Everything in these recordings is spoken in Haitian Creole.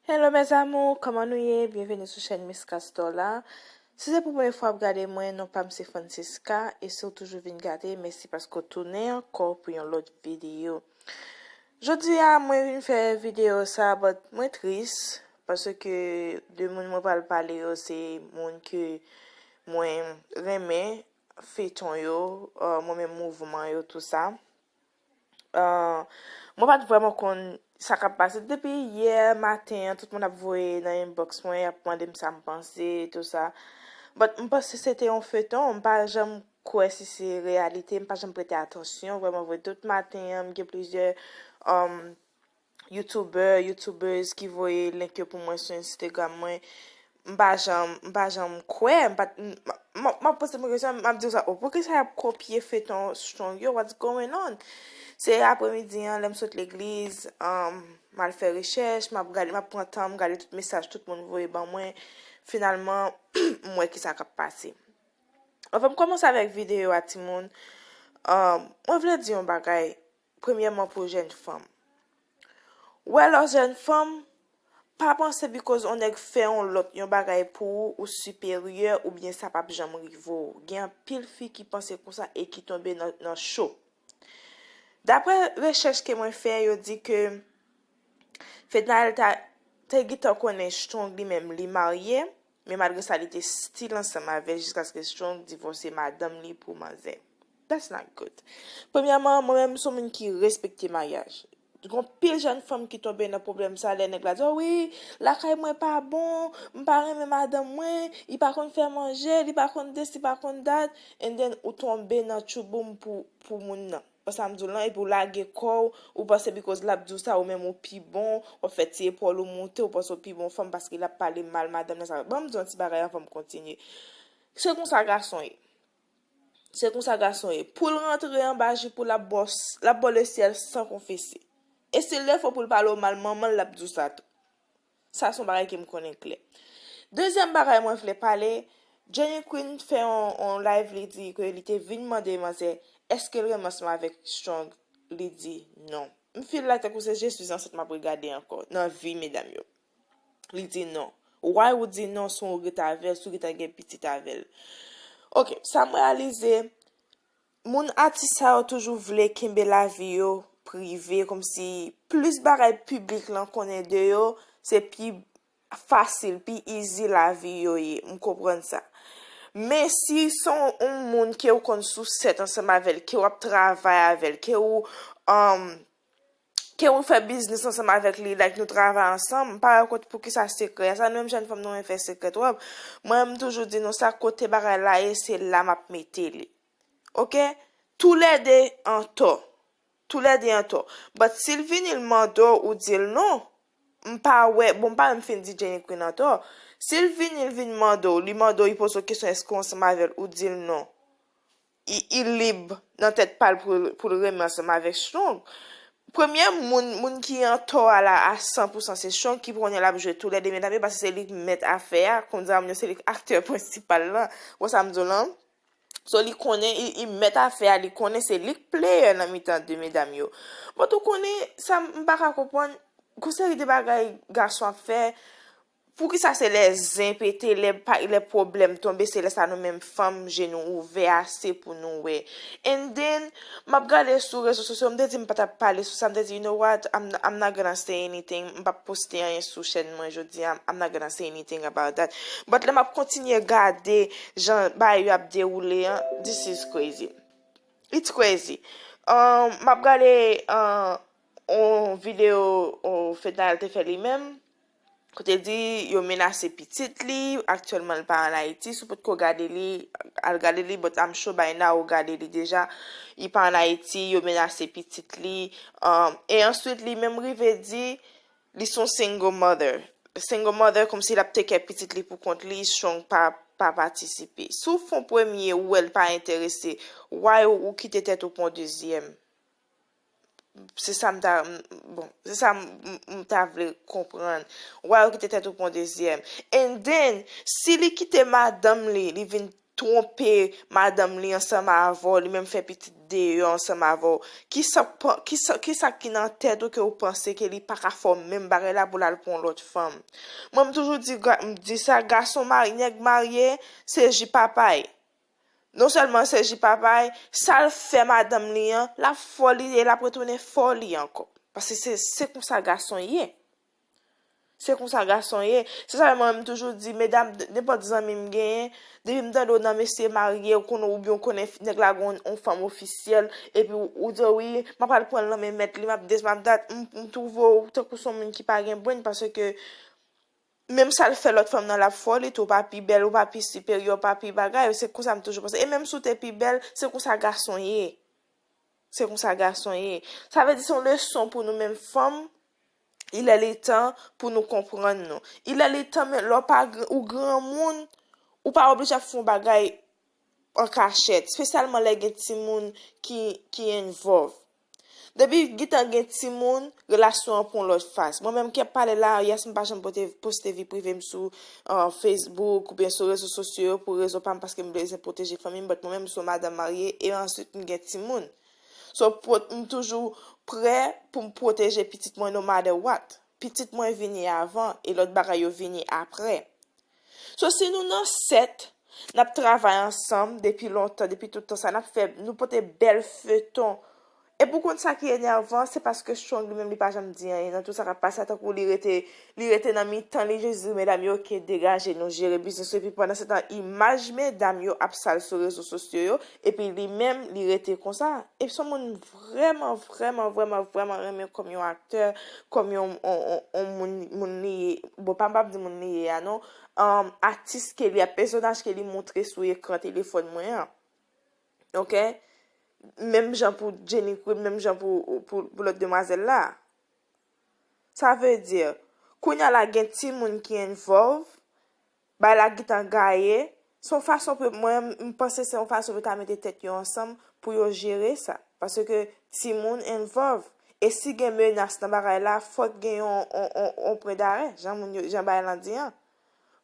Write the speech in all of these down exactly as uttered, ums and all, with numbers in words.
Hello mes amours, kòman nou ye? Byenveni sou chèn Miss Castor la. Si se pou premye fwa w ap gade mwen, non pa m se Francisca, e si w toujou vin gade, mèsi paske w tounen ankò pou yon lòt videyo. Jodi a, mwen vin fè videyo sa, but mwen tris, paske de moun mwen pral pale yo, se moun ke mwen renmen, feton yo, uh, mwen menm mouvman yo, tou sa. Uh, mwen pa t vrèman konn sa k ap pase. Depi yè maten an, tout moun ap voye nan inbox mwen, y ap mande m sa m panse, tou sa. But m panse se te yon feton, m pa janm kwè si se reyalite, m pa janm prete atansyon, vrèman vre. Tout maten an, m gen plizyè, um, YouTuber, YouTubers ki voye link yo pou mwen sou Instagram mwen. M pa janm, m pa janm kwè, m pa t, m, m, m ap poze mwen kesyon, m ap di sa, oh, poukisa y ap kopye feton Strong yo, what's going on? Se apremidi an, lè m sot legliz, um, m al fè rechèch, m ap gade, m ap pran tan, m gade tout mesaj tout moun voye ban mwen. Finalman, m wè kisa k ap pase. Anvan m kòmanse avèk videyo a, timoun, um, mwen vle di yon bagay, premyèman pou jèn fanm. Wè lè w jèn fanm, pa panse because on nèg fè yon lòt yon bagay pou ou, ou siperyè oubyen sa p ap janm rive w. Gen anpil fi ki panse konsa e ki tonbe nan, nan cho. Daprè rechèch ke mwen fè, yo di ke Fednaelle ta, te gentan konnen Strong li menm li marye, men malgre sa li te still ansanm avè l jiskaske Strong divòse madanm li pou manzè. That's not good. Premyèman, mwen menm m se yon moun ki respekte maryaj. Gon pil jèn fanm ki tonbe nan pwoblèm sa lè nèg la di, oh wi, lakay mwen pa bon, m pa renmen madanm mwen, li pa konn fè manje, li pa konn this, li pa konn that, and then ou tonbe nan tchouboum pou, pou moun nan. Wè sa m di w lan, epi w lage kò w, ou panse because l ap di w sa, ou menm ou pi bon, w ap fè ti epòl ou moute, ou panse w pi bon fanm paske l ap pale mal madanm nan sa. Ban m di w yon ti bagay anvan m kontinye. Se konsa gason ye. Se konsa gason ye. Pou l rantre anba jip ou, l ap ba w s-, l ap ba w le syèl san konfese. E si l defo pou l pale w mal manman l, l ap di w sa tou. Sa se yon bagay ke m konnen klè. Dezyèm bagay mwen vle pale, Jenny Queen fè yon, yon live, li di ke li te vin mande manzè èske l renmen ansanm avèk Strong, li di non. M feel like tankou se Je suis enceinte m ap regade ankò nan vi medam yo. Li di non. Why ou di non si w ret avè l, si w gentan gen pitit avè l? Ok, sa m reyalize, moun atis sa yo toujou vle kenbe lavi yo prive, kòmsi plis bagay piblik lan konnen de yo, se pi fasil, pi easy lavi yo ye. M konprann sa. Men si se yon, yon moun ke w konn sousèt ansanm avè l, ke w ap travay avè l, ke w, um, ke w fè biznis ansanm avèk li, like nou travay ansanm, m pa wè kot poukisa sekrè a. Sa nou menm jèn fanm nou renmen fè sekrè twòp. Mwen, m toujou di nou sa, kote bagay la ye, se la m ap mete li. Ok? Toulède an tò. Toulède an tò. But si l vini, l mande w, ou di l non, m pa wè, bon, m pa menm fin di Jenny Queen an tò. Si l vini, l vin mande w, li mande w, li poze w kesyon, èske w ansanm avè l, ou di l non. Li, li lib nan tèt pa l pou, pou l renmen ansanm avèk Strong. Premye moun, moun ki an tò a la a san pou san se Strong, ki konnen l ap jwe toulède medam yo, paske se li k mèt afè a, kòm di moun yo, se li k aktè prensipal lan. Wè sa m di w lan? So, li konnen, li, li mèt afè a, li konnen se li k player nan mitan de medam yo. But ou konnen, sa m pa ka konprann, gon seri de bagay gason ap fè, poukisa se lè zen pete, lè pa, lè pwoblèm tonbe, se lè sa nou menm fanm, je nou ouvè ase pou nou wè. And then, m ap gade sou rezo sosyo, m te di m pa t ap pale sou sa, m te di, you know what, I'm, I'm not gonna say anything, m p ap poste anyen sou chèn mwen jodi a, I'm not gonna say anything about that. But lè m ap kontinye gade jan bagay yo ap dewoule an, this is crazy. It's crazy. Um, m ap gade, uh, yon videyo, uh, Fednaelle te fè li menm. Kote l di yo menase pitit li, aktyèlman l pa ann Ayiti, si w potko gade li, al gade li, but I'm sure by now ou gade li deja, li pa ann Ayiti, yo menase pitit li, um, e answit li menm rive di li se yon single mother. Single mother, kòmsi l ap take care pitit li pou kont li, Strong pa, pa patisipe. Si w fè yon premye, ou wè l pa enterese, why ou, ou kite tèt ou pou yon dezyèm? Se sa m ta, m, bon, se sa m, m, m ta vle konprann. Why ou kite tèt ou pou yon dezyèm? And then, si li kite madanm li, li vin twonpe madanm li ansanm avè w, li menm fè pitit deyò ansanm avè w. Kisa, kisa, kisa ki nan tèt ou ke w panse ke li pa ka fè w menm bagay la pou l al pran yon lòt fanm? Mwen, m toujou di, di sa, gason marye, nèg marye, se ji papay. Non sèlman se ji papay, sa l fè madanm li an, l ap fè w li e l ap retounen fè w li ankò. Paske se, se konsa gason ye. Se konsa gason ye. Se sa mwen menm toujou di, medam, nenpòt zanmi m genyen, depi m tande w nan mesye marye, ou konnen, oubyen ou konnen nèg la gen yon fanm ofisyèl, epi ou, ou di, "Wi, m ap al pran l nan men mèt li, m ap des, m ap dat," m, m twouve w tankou se yon moun ki pa gen brenn, paske menm sa l fè lòt fanm nan, l ap fè w li tou, ou pa pi bèl, ou pa pi siperyè, ou pa pi bagay, se konsa m toujou panse. E menm si w te pi bèl, se konsa gason ye. Se konsa gason ye. Sa vle di se yon leson pou nou menm fanm. Il est le temps pou nou konprann nou. Il est le temps, men lè w pa gr-, ou granmoun, ou pa oblije ap fè yon bagay an kachèt, espesyalman lè gen timoun ki, ki envolve. Depi gentan gen timoun, relasyon an pran yon lòt faz. Mwen menm k ap pale la, yès m pa janm pote, poste vi prive m sou, uh, Facebook oubyen sou rezo sosyo yo pou rezon pa m, paske m bezwen pwoteje fanmi m, but mwen menm m se yon madanm marye e answit m gen timoun. So, pwot-, m toujou prè pou m pwoteje pitit mwen no matter what. Pitit mwen vini avan e lòt bagay yo vini apre. So, si nou nan sèt, n ap travay ansanm depi lontan, depi tout tan sa, n ap fè, nou pote bèl feyton. Epi w konn sa ki enèvan, se paske Strong li menm li pa janm di anyen nan tout sa k ap pase a, tankou li rete, li rete nan mitan, li jis di medam yo, "Oke, degaje nou jere biznis yo," epi pandan se tan, imaj medam yo ap sal sou rezo sosyo yo, epi li menm, li rete konsa. Epi se yon moun vrèman, vrèman, vrèman, vrèman renmen kòm yon aktè, kòm yon, yon, yon, yon moun, moun li ye. Bon, pa m p ap di moun li ye a, non. Um, atis ke li a, pèsonaj ke li montre sou ekran telefòn mwen an. Oke? Menm jan pou Jenny Queen, menm jan pou, pou, pou lòt demwazèl la. Sa vle di, kounye a la gen timoun ki envolve, bay la gentan gaye, se yon fason pou, mwen, m panse se yon fason pou yo ta mete tèt yo ansanm pou yo jere sa. Paske timoun envolve. E si gen menas nan bagay la, fòk gen yon, yon, yon, yon pwen darè, jan moun yo, jan bagay lan di an.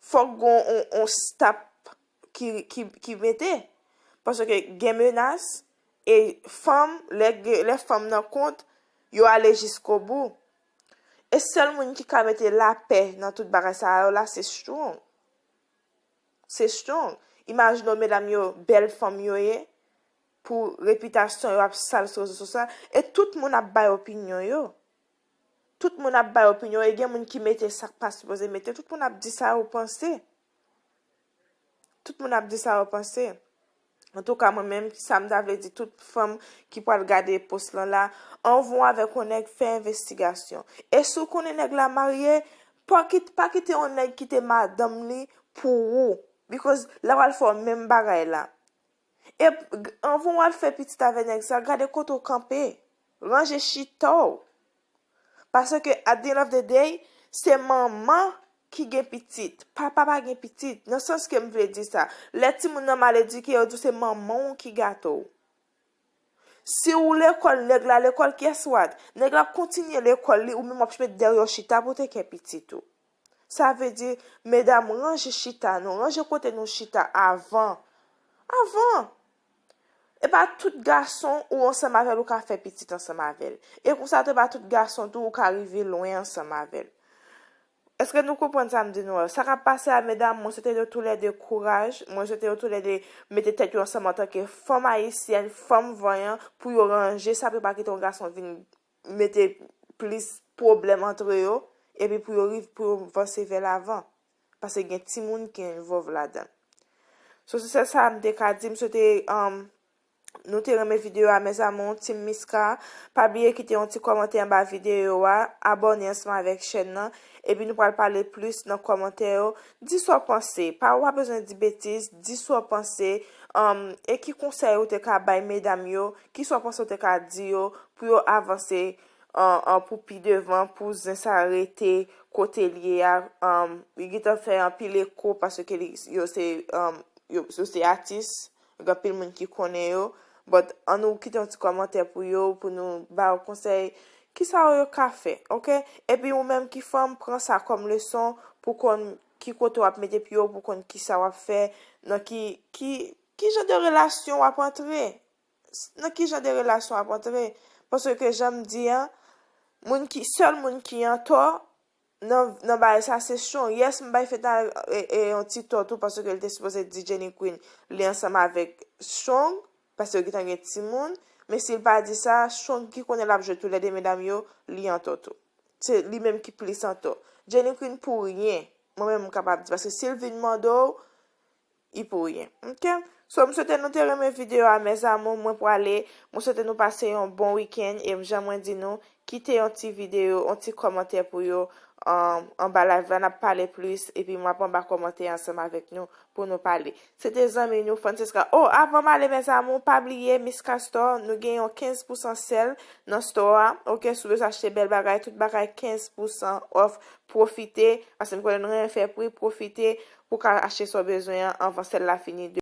Fòk gen yon, yon stop ki, ki, ki mete. Paske gen menas, e fanm, lè, lè fanm nan kont, yo ale jiskobou. E sèl moun ki ka mete lapè nan tout bagay sa yo la, se Strong. Se Strong. Imajine w, medam yo, bèl fanm yo ye, pou repitasyon yo ap sal sou rezo sosyal, e tout moun ap bay opinyon yo. Tout moun ap bay opinyon, e gen moun ki mete sa k pa sipoze mete, tout moun ap di sa yo panse. Tout moun ap di sa yo panse. Antouka, mwen menm, sa m ta vle di tout fanm ki pral gade post lan la, anvan w avèk yon nèg, fè envestigasyon. E si w konnen nèg la marye, pa kit-, pa kite yon nèg kite madanm li pou ou. Because l ap al fè w menm bagay la. E anvan w al fè pitit avè nèg sa, gade kote w kanpe. Ranje chita w. Paske at the end of the day, se manman ki gen pitit. Papa pa gen pitit. Nan sans ke m vle di sa. Lè timoun nan mal edike, yo di w se manman w ki gate w. Si w lekòl, nèg la lekòl, guess what? Nèg la ap kontinye lekòl li, ou menm w ap met dèyè w chita pou te kè pitit ou. Sa vle di, medam, ranje chita nou, ranje kote nou chita avan. Avan! E pa tout gason ou ansanm avè l, ou ka fè pitit ansanm avè l. E konsa tou, e pa tout gason tou ou ka rive lwen ansanm avè l. Èske nou konprann sa m di nou an? Sa k ap pase a, medam, mwen swete yo toulède kouraj. Mwen swete yo toulède mete tèt yo ansanm antanke fanm ayisyèn, fanm vanyan, pou yo ranje sa, pou yo pa kite yon gason vin mete plis pwoblèm antre yo, epi pou yo rive, pou yo vanse vè lavan. Paske gen timoun ki envolve ladan. So, se sèl sa m te ka di. M swete, um, nou te renmen videyo a, mes amours, Team Miska. Pa bliye kite yon ti kòmantè anba videyo a, abòne ansanm avèk chèn nan, epi nou pral pale plis nan kòmantè yo. Di sa w panse. Pa, w pa bezwen di betiz, di sa w panse, um, e ki konsèy ou te ka bay medam yo, ki sa w panse w te ka di yo pou yo avanse, an, an, pou pi devan, pou zen sa rete kote l ye a, um, li gentan fè anpil eko paske li, yo se, um, yo, yo se atis, gen anpil moun ki konnen yo. But ann nou kite yon ti kòmantè pou yo, pou nou ba yo konsèy, kisa yo ka fè, oke? Epi ou menm ki fanm, pran sa kòm leson pou konn ki kote w ap mete pye w pou konn kisa w ap fè, nan ki, ki, ki jan de relasyon w ap antre. Nan ki jan de relasyon w ap antre. Paske jan m di an, moun ki, sèl moun ki antò nan, nan bagay sa se Strong. Yes, m bay Fedna e, e, yon ti tò tou paske l te sipoze di Jenny Queen li ansanm avèk Strong, paske yo gentan gen timoun. Men si l pa di sa, Strong ki konnen l ap jwe toulède medam yo, li antò tou. Se li menm ki plis antò. Jenny Queen pou ryen. Mwen menm m kapab di paske si l vin mande w, li pou ryen. Ok? So, m swete nou te renmen videyo a, mes amours. Mwen pwale. Mwen swete nou pase yon bon wikenn. E jan mwen di nou, kite yon ti videyo, yon ti kòmantè pou yo, um, anba live la. N ap pale plis. Epi mwen ap anba kòmantè ansanm avèk nou pou nou pale. Se te zanmi nou, Francesca. Oh, avan m ale, mes amours, pa bliye, Miss Castor, nou gen yon kenz pousan sèl nan store a. Ok? Si w bezwen achte bèl bagay, tout bagay kenz pousan off. Pwofite, paske m konnen nou renmen fè pri, pwofite pou w ka achte sa w bezwen an anvan sèl la fini.